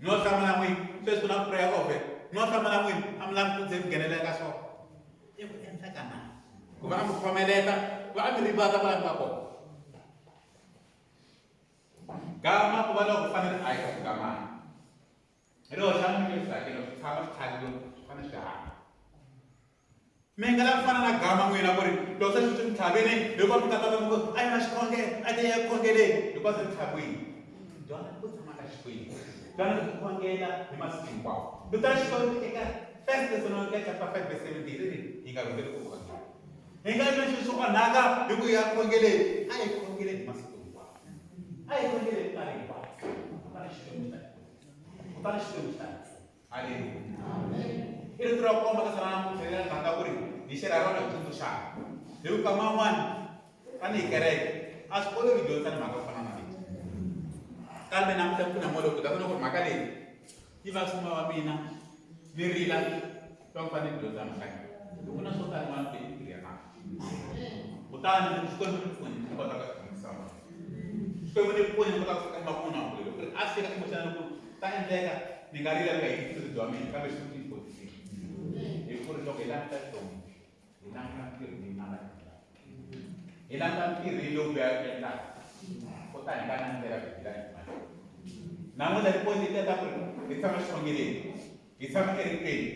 No hlamala n'wina, sweswi ku na prayer oven. No hlamala n'wina, a mi lavi ku ze mi nghenelela ka swona. I ku endla ka nala. Ku va a mi khomeleta, ku va a mi rivata kwala mi nga kona. Gama ku va loko fanele a yi ka ku gamana. Hi loko xa munhu leswi loko swi tshama swi tlhaviwe swi fanele swi hanya. Mi nga la ku fana na gama n'wina ku ri loko se swi mi tlhavini hikuva mi ta mi ku a yi na xikhongelo a ti ya khongeleni hikuva se mi tlhaviwile. Dyondza ku tshama ka Xikwembu. Dyondza ku khongela hi masiku hinkwawo. Rito ra Xikwembu eka First Thessalonica chapter 5 verse 17 ri ri hi nga rhuteli ku khongela. Hi nga endla swilo swo onhaka hi ku ya khongeleni. A hi khongeleni hi masiku hinkwawo. A hi khongeleni nkarhi hinkwawo. Kutani Xikwembu xi ta hi pfuna. Kutani Xikwembu xi ta hi pfuna. Haleluya. I rito ra ku komba ka sana namuntlha leri rhandza ku ri hi xera rona hi tsundzuxaka. Hi ku kama un'wana tanihi kereke a swi olovi dyondzisa ni mhaka yo fana na leyi. Kambe namuntlha ku na moya lowu ta vona ku ri mhaka leyi yi va swi moya wa mina ni rila va ku fanele ni dyondza mhaka leyi. Hi ku na swo tala n'wana leyi yi ya Kutani loko Xikwembu ni pfuni ni kota ku dyondzisa vanhu. Xikwembu ni pfuni ni kota ku fika emakumu na kule. Loko a fika emoxana loko ta endleka ni nga rila ni nga yingiseli bya mina kambe Xikwembu xi ni kotisile. Hi ku ri loko hi languta vutomi hi languta ntirho leyi a nga endla. Hi languta ntirho leyi biha ku endlaka. Kutani hi nga na ndlela ku hi hi mali. Namuntlha tipoyinti letiya ta ku ri hi tshama xikhongeleni, hi tshama eritweni,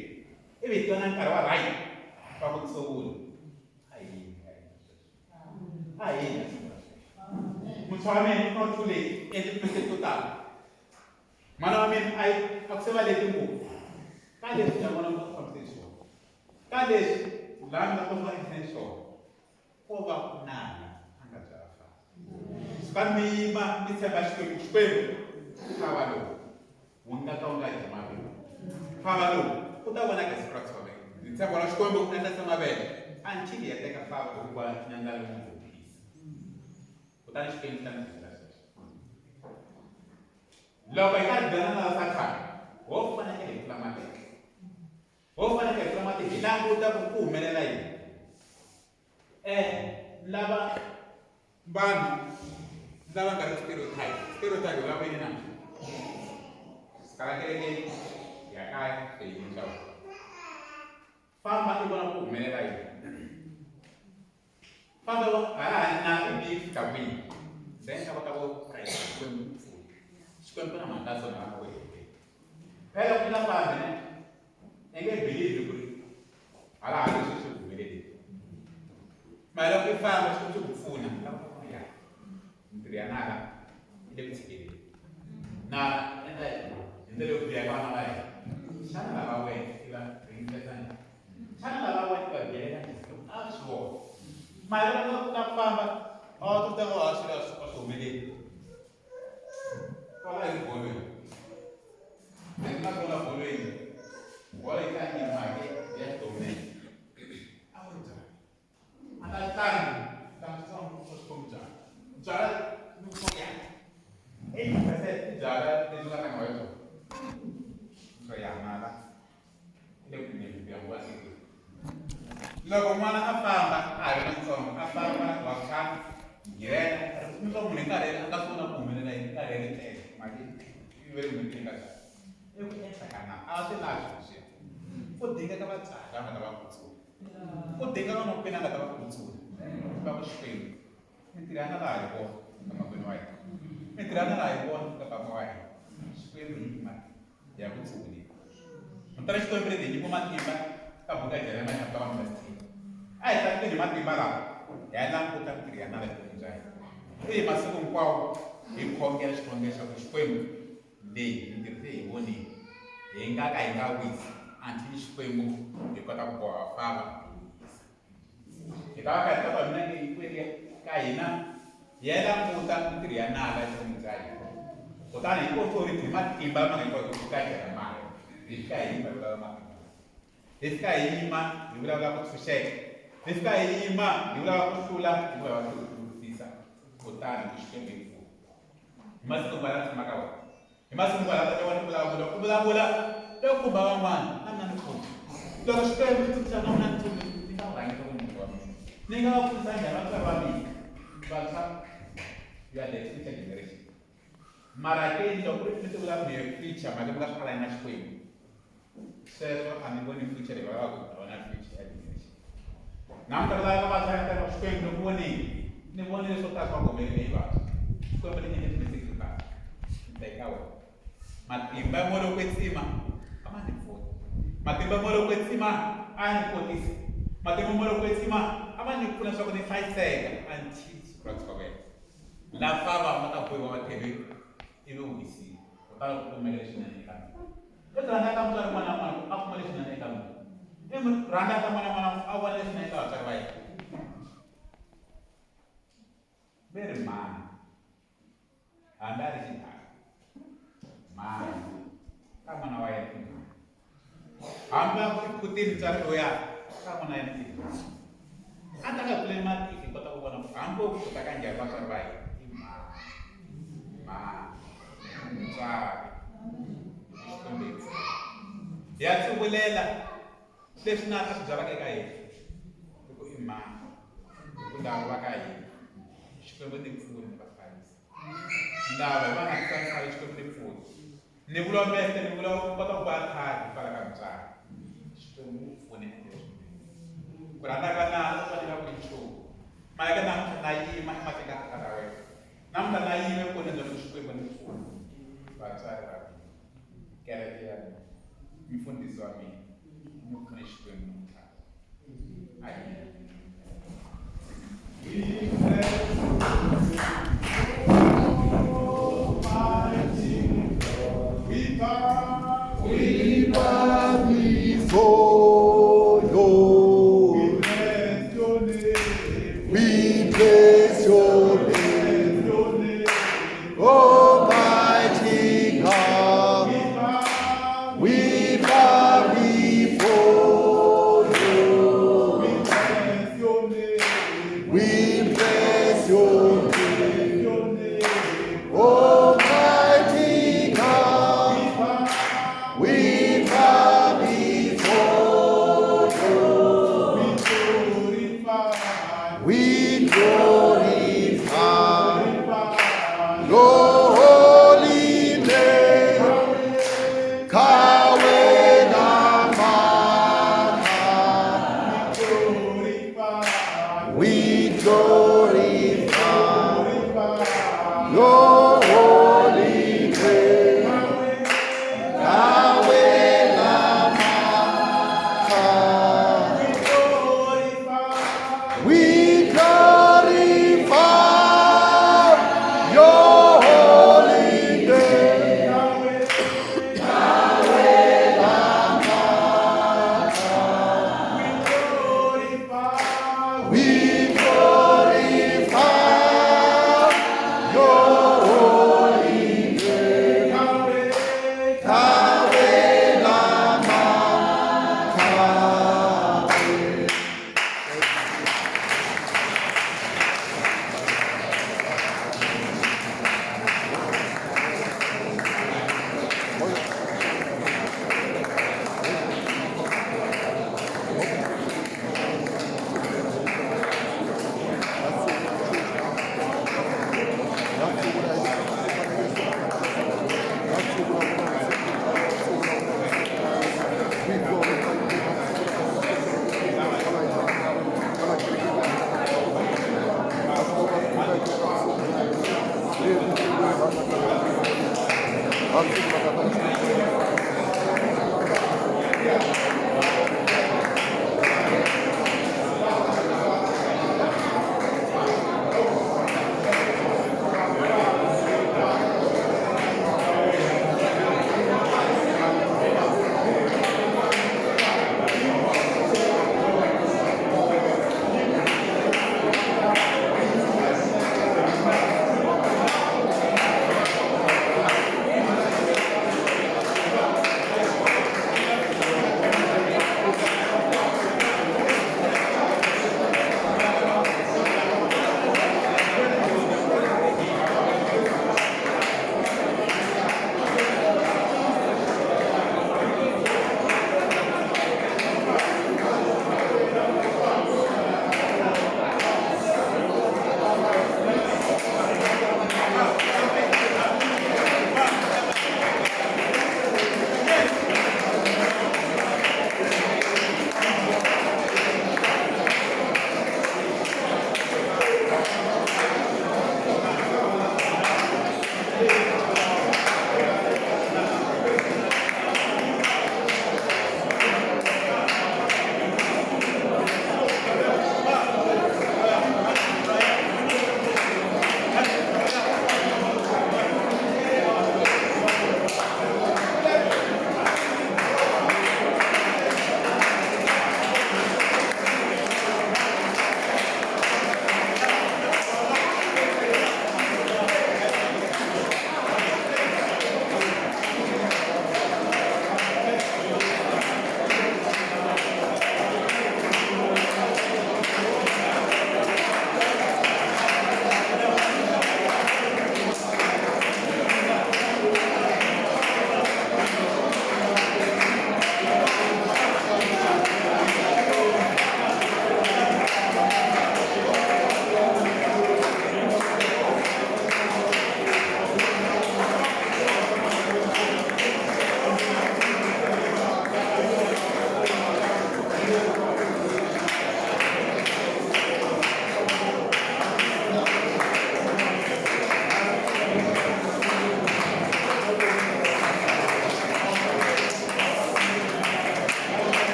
ivi hi twana nkarhi wa right wa ku tsuvula. A hi yini a endla sweswo. A hi yini a sungula sweswo. Muntshwa wa mina not too late endle ti-mistake to tala. Mana wa mina a yi a ku se va leti ngopfu. Ka leswi na vona ku fambiseni swona. Ka leswi laha mi nga kota ku endliseni swona. Ko va ku nala a nga byala fana. Sukani mi yima mi tshemba Xikwembu, Xikwembu mfava lowu wu nga ka wu nga dyi mavele. Mfava lowu u ta vonaka hi siku ra ntshovelo. Ndzi tshemba na Xikwembu u endla mavele until hi ya teka mfava hikuva nyandlalo wu ndzi phisa. Kutani Xikwembu xi ta ndzi byela sweswo. Loko hi karhi byana na Sathana, ho fanekele hi pfula matihlo. Ho fanekele hi pfula matihlo hi languta ku ku humelela yini. Lava vanhu lava nga ri stereotype, stereotype hi vulavula yini namuntlha? Kala kerekeni ya kaya swiyimo swa vona. Famba i vona ku humelela yini. Famba hala na i bi fika kwihi. Then ka kota ku Xikwembu pfuna. Xikwembu na mhaka swona va ku phela ku nga fambi ne i nge believe ku ri hala hala leswi swi humeleleni. Mara loko i famba Xikwembu xi ku pfuna ya mintirho ya nala yi le ku tshikeleni. Na endla hi ndlela yo biha ka vana va hina. Xana lava wena i va rindza Xana lava wa va byela a swi vona mayelana na ku famba a wu ta va swi a swi humeleli kwala hi bolweni ni nga vona bolweni bolo yi tlangi mhake ya xidomeni a wu byala a ta tlangi tlangisisa swa xikwembu byala byala ni ku ya 80% i byala lebyi nga tlangiwa hi byona so ya mala le ku kumeni ku ya nguva loko n'wana a famba a ha ri ntsongo a famba wa khale nghena mi swa munhu hi nkarhi a nga swi vona ku humelela hi nkarhi ya tlele mali yi ve ri nga byala i ku endla ka na a swi lavi sweswiya ku dinga ka vatswari va nga ta va kutsula ku dinga ka makwenu a nga ta va kutsula va ku Xikwembu mintirho ya na laha hi vona ka makwenu wa hina mintirho ya na laha hi vona ka papa wa hina Xikwembu hi mati ya ku tsuli mutala Xikwembu leti hi nyikiwa matimba ka buku ya Jeremiah chapter 1 verse 10 a hi tlangeni hi matimba lawa hi ya languta mintirho ya nala evuton'wini bya hina i hi masiku hinkwawo hi khongela xikhongelo xa ku Xikwembu leyi mintirho se hi vonile hi nga ka hi nga wisi until Xikwembu hi kota ku boha fava hi ta va ka hi ta va mina hinkwenu ka hina hi ya languta mintirho ya nala evuton'wini bya hina kutani hi authority hi matimba lama nga nyikiwa hi ka Jeremiah hi fika hi yima hi vulavula matimba hi fika hi yima hi vulavula ku tshunxeka hi fika hi yima hi vulavula ku hlula hi vulavula ku hlurisisa kutani ku Xikwembu hi pfuna hi masiku hinkwawo la tshamaka wona hi masiku hinkwawo la tata wa ni vulavula u vulavula loko khumba van'wana na mina ni khumba loko Xikwembu xi tsundzuxa na mina ni tsundzuxa ni nga rhangisa ku munhu wa mina ni nga va pfunisa njhani vatswari va mina vantshwa you are the future generation mara ke loko ri mi ti vula mi future mali mi nga swi align na Xikwembu sweswo a mi voni future leyi va lavaka ku vona future ya generation namuntlha ku lava vantshwa ya teka Xikwembu ni vonile ni vonile swo tala swa humelele hi vantshwa Xikwembu ni endle message yo tala ni ta eka wena matimba ya moya lowo kwetsima a ma ni pfuni matimba ya moya lowo kwetsima a ya ni kotisa matimba ya moya lowo kwetsima a ma ni pfuna leswaku ni hlayiseka until siku ra ntshovelo lafa va nga ta bohiwa va tlhele ivi u wisile kutani ku kumela leswinene eka mina i rhandza ka mutswari n'wana na n'wana a kuma leswinene eka mina i rhandza ka n'wana na n'wana a vona leswinene eka vatswari va yena ve ri mani hambi a ri xidaka mani ka n'wana wa yena i mani hambi a ku phutini mutswari loya ka n'wana yena i mani a ta nga pfuleli matihlo hi kota ku vona ku hambi wo pfuta ka njhani vatswari va hina i mani mani mutswari Xikwembu hi pfuna hi ya tsuvulela leswi na a swi byalaka eka hina i ku i mani hi ku lava va ka hina Xikwembu ni pfuni ni va hlayisa lava hi va nga tsanisa Xikwembu ni pfuni ni vula mese ni vula u kota ku va khadi hikwalaho ka mutswari Xikwembu ni pfune endla leswinene ku rhandza ka nala u fanele ku nchumu mara ka namuntlha na yima emahlweni ka tata ra wena namuntlha na yima evukoneni bya Xikwembu ni pfuna vatswari va mina kereke ya mina mfundhisi wa mina ni pfune Xikwembu namuntlha amen. We bow before your We bless your name, Almighty God. We bow before you. We bless your name, Almighty God. We bow before you. We glorify your holy name. Kawena Maka. We glorify your holy name. Kawena Maka. We glorify your holy name.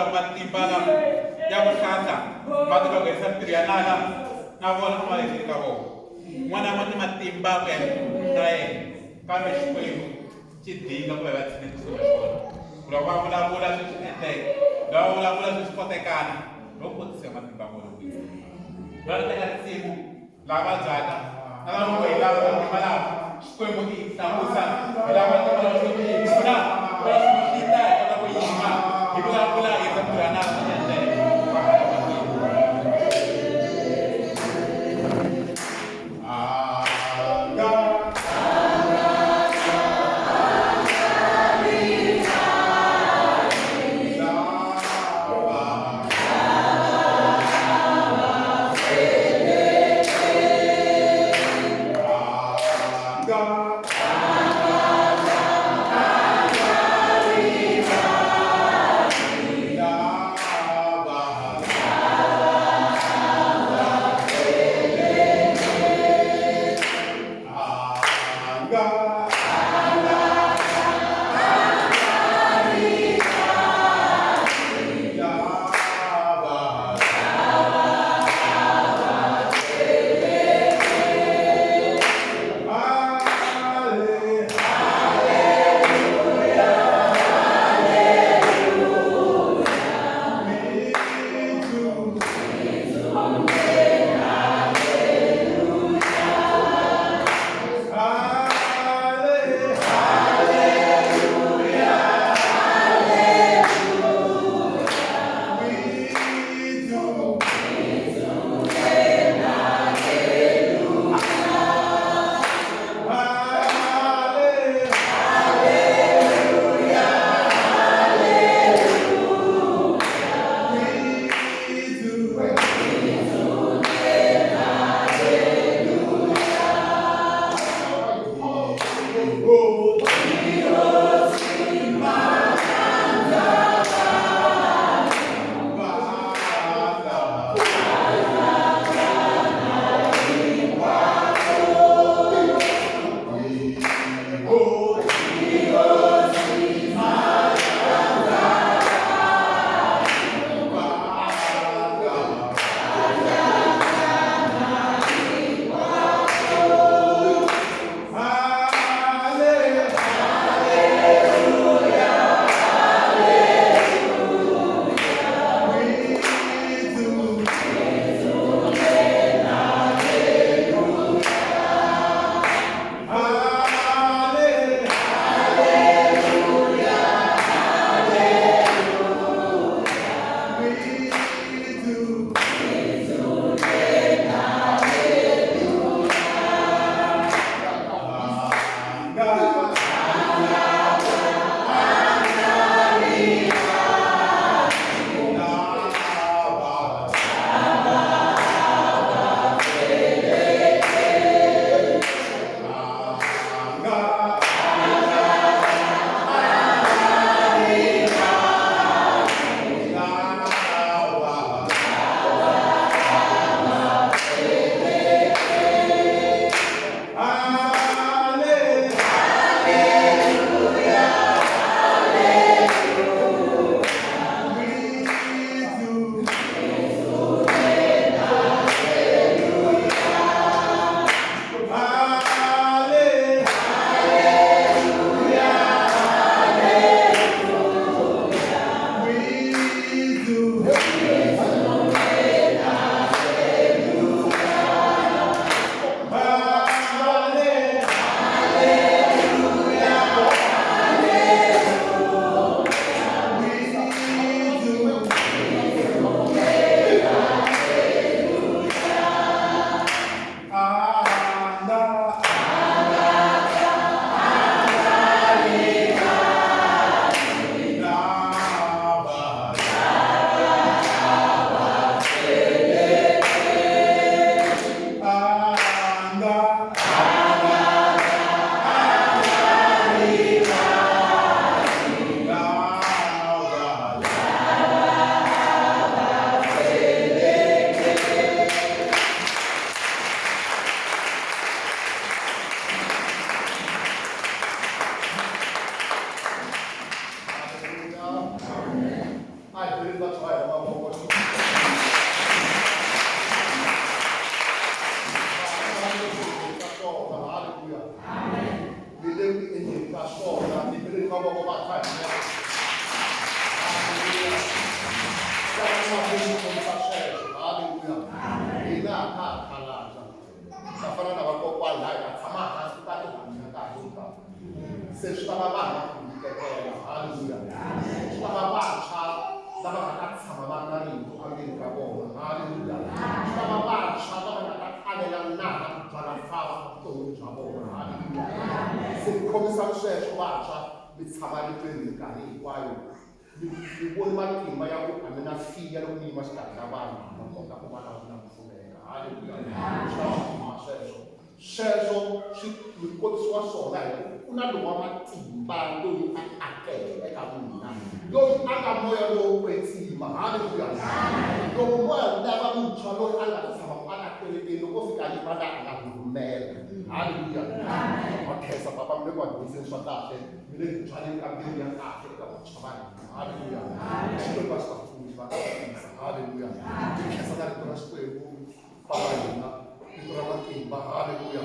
Matimba lama ya vuhlanhla ma ti longherisa mintirho ya nala na vona u ma endleli ka vona n'wana ma ni matimba ku ya na yena kambe Xikwembu xi dinga ku va va tshine kusuhi na xona ku loko va vulavula swi swi endleka loko va vulavula swi swi kotekana loko kotisa matimba vona va ri teka risimu lava vabyaka na lava hi lava matimba lawa Xikwembu i tlakusa hi lava matimba lawa Xikwembu i pfuna ku va Xikwembu xi ta hi kota ku yima hi vulavula hi ta na swi endleka. God. Beleni vantshwa va hina mavoko. Ka swona, halleluya. Mi le ku endleni ka swona, mi beleni mavoko vantshwa hina. Halleluya. Mahlweni kombisa sweswo, halleluya. Hina a ha ha khalabya. Va fana na vakokwani laha hi nga tshama hansi ta tihanya kahle hinkwavo. Se swi lava vanhu va ku nyiketela, halleluya. Swi lava vantshwa lava nga ta tshama va ri na rito endzeni ka vona, halleluya. Swi lava vantshwa lava nga ta alela nala ku byala mfava evuton'wini bya vona, halleluya. Se mi khomisani sweswo vantshwa, mi tshama ritweni minkarhi hinkwayo. Mi voni matimba ya ku a mi na fiya loko mi yima xikarhi ka vanhu, ma kota ku vulavula mi pfuneka, halleluya. Swi lava matimba sweswo. Sweswo swi mi kotisiwa swona hi ku ku na lowa matimba loyi a akeke eka n'wina, loyi a nga moya lowo kwetsima, halleluya. Loko moya lava muntshwa loyi a nga ta tshama kwala kerekeni, loko o fika a yima laha a nga rhurhumela, halleluya. Wa khensa papa, mi le ku va dyondziseni swa kahle, mi le ku byaleni ka mbewu ya kahle eka vantshwa va hina, halleluya. Xikwembu a xi va pfuni, xi va katekisa, halleluya. Hi khensa na rito ra Xikwembu, papa hina, rito ra matimba, halleluya.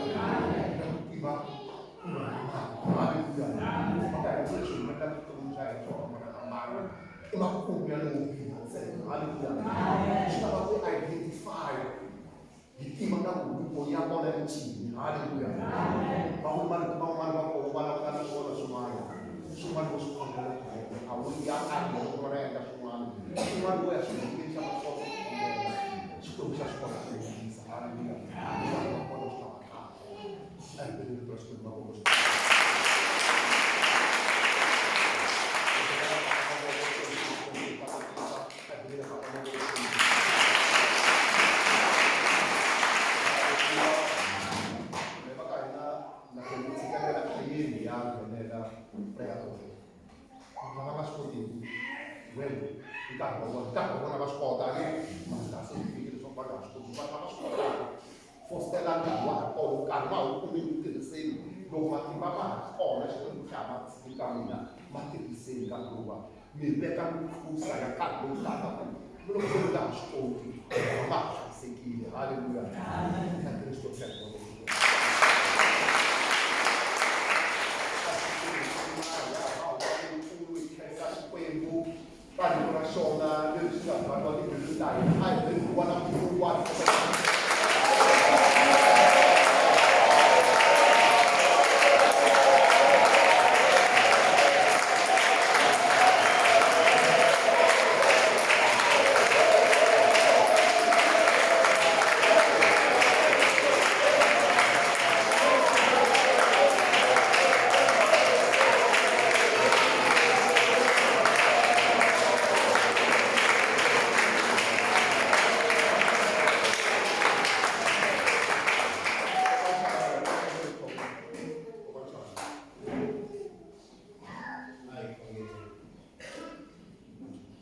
Ra ku tiva ku halleluya. Mhaka hi leswi humelela vutomi bya hina swo hambanahambana i makumu ya lowo biha ntsena, halleluya. Swi lava ku identify hi tiva na ku huvo ya vona i ncini, halleluya. Va vuli marito man'wana va koho va languta na swona swin'wana, swin'wana vo swi khongela a wu ya a hi un'wana a endla swin'wana, swin'wana vo ya swihundleni xa masoko ku khongela. Xikwembu xa swi kota ku endlisa, halleluya. Leswaku va kona swi ta va kahle. A hi beleni rito ra Xikwembu va kona. Va nga swi kotiki well nkarhi wa vona, nkarhi wa vona va swi kota ni mara se yi fikile leswaku va nga ha swi koti. Vanhu lava swi kotaka fositela nkarhi wa ha kona, nkarhi wa ha wu kumile ku tirhiseni loko matimba ma ha ri kona. Xikwembu xa ha ma tshiki ka n'wina, ma tirhiseni nkarhi lowuwa, mi veka mikhusa ya nkarhi lowu taka ku mi loko se mi nga ha swi koti ma ha hlayisekile, halleluya. Na Kristo. Xikwembu ka rito ra xona leri xi nga byariwa timbilwini ta hina, a hi beni huwa na huwa.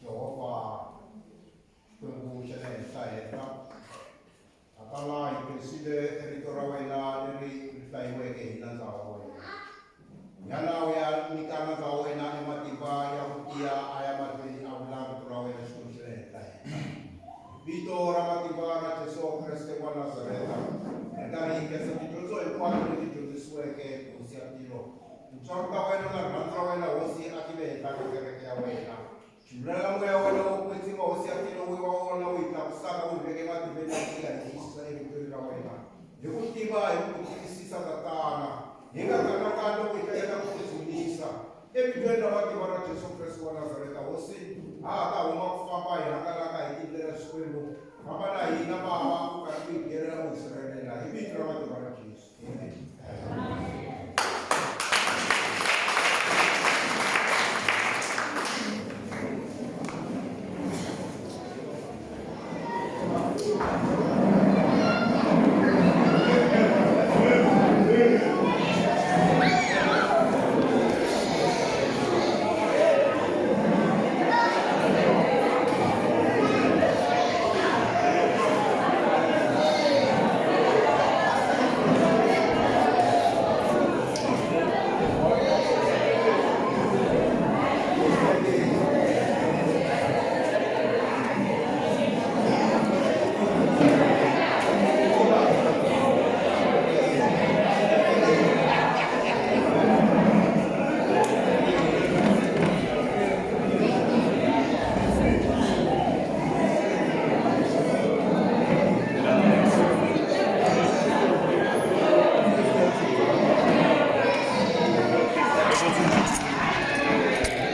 Jehovha, Xikwembu xa le henhla-henhla, Tatana, hi khensile rito ra wena leri ri hlayiweke hi nandza wa wena. Yana u ya nyika nandza wa wena ematimba ya ku tiya a ya mahlweni a vula rito ra wena, Xikwembu xa le henhla-henhla. Vito ra matimba ra Jesu Kreste wa Nazareta, ri karhi hi khensa tidyondzo hinkwato leti dyondzisiweke, Hosi ya tilo. Tintswalo ta wena na rirhandzu ra wena, Hosi, a ti ve henhla ka kereke ya wena. Chululela moya wa wena wo kwetsima, Hosi ya tilo, wu va wona wu hi tlakusaka, wu hi veke ematimbeni ya ku tiya hi tiyisisa eritweni ra wena. Hi ku tiva, hi ku tiyisisa, Tatana, hi nga kanakani loko hi hleketa ku ku dzunisa. Evitweni ra matimba ra Jesu Kreste wa Nazareta, Hosi, ha ha ta huma ku famba hi hangalaka hi tindlela Xikwembu. Famba na